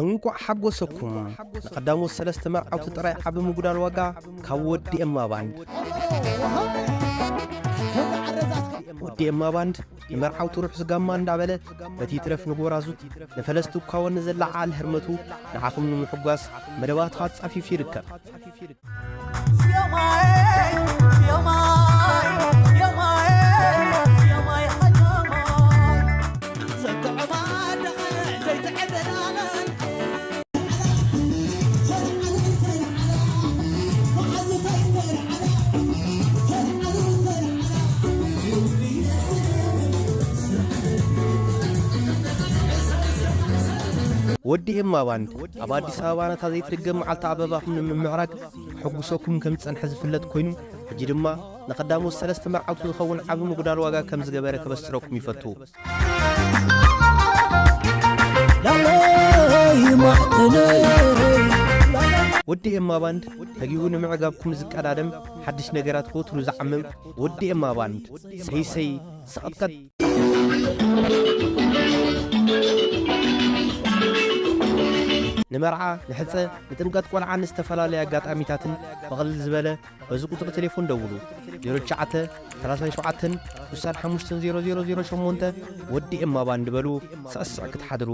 እንቋዕ ሓጎሰኩም። ንቐዳሞት ሰለስተ መርዓውቲ ጥራይ ዓቢ ምጉዳል ዋጋ ካብ ወዲ ኤማ ባንድ። ወዲ ኤማ ባንድ ንመርዓውቱ ርሑስ ጋማ እንዳበለ፣ በቲ ይትረፍ ንጎራዙት፣ ንፈለስቲ እኳ ወኒ ዘለዓዓል ህርመቱ ንዓኹም ንምሕጓስ መደባቱ ኣጻፊፉ ይርከብ። ወዲ ኤማ ባንድ ኣብ ኣዲስ ኣበባ ነታ ዘይትድገም መዓልቲ ኣበባኹም ንምምዕራግ ከሐጉሰኩም ከም ዝጸንሐ ዝፍለጥ ኮይኑ፣ ሕጂ ድማ ንቐዳሞት ሰለስተ መርዓውቲ ዝኸውን ዓቢ ምጉዳል ዋጋ ከም ዝገበረ ከበስረኩም ይፈቱ። ወዲ ኤማ ባንድ ተጊሁ ንምዕጋብኩም ዝቀዳደም፣ ሓድሽ ነገራት ክወትሩ ዝዓምም ወዲ ኤማ ባንድ። ሰይሰይ ሰቐጥቀጥ። ንመርዓ፣ ንሕጸ፣ ንጥምቀት ቆልዓ፣ ንዝተፈላለየ ኣጋጣሚታትን ብቕልል ዝበለ በዚ ቁጽሪ ቴሌፎን ደውሉ። ዜሮ ትሽዓተ፣ ሰላሳ ሸውዓተ፣ ስሳን ሓሙሽተን ዜሮ ዜሮ ዜሮ ሸሞንተ። ወዲ ኤማ ባንድ በሉ፣ ስዕስዕ ክትሓድሩ።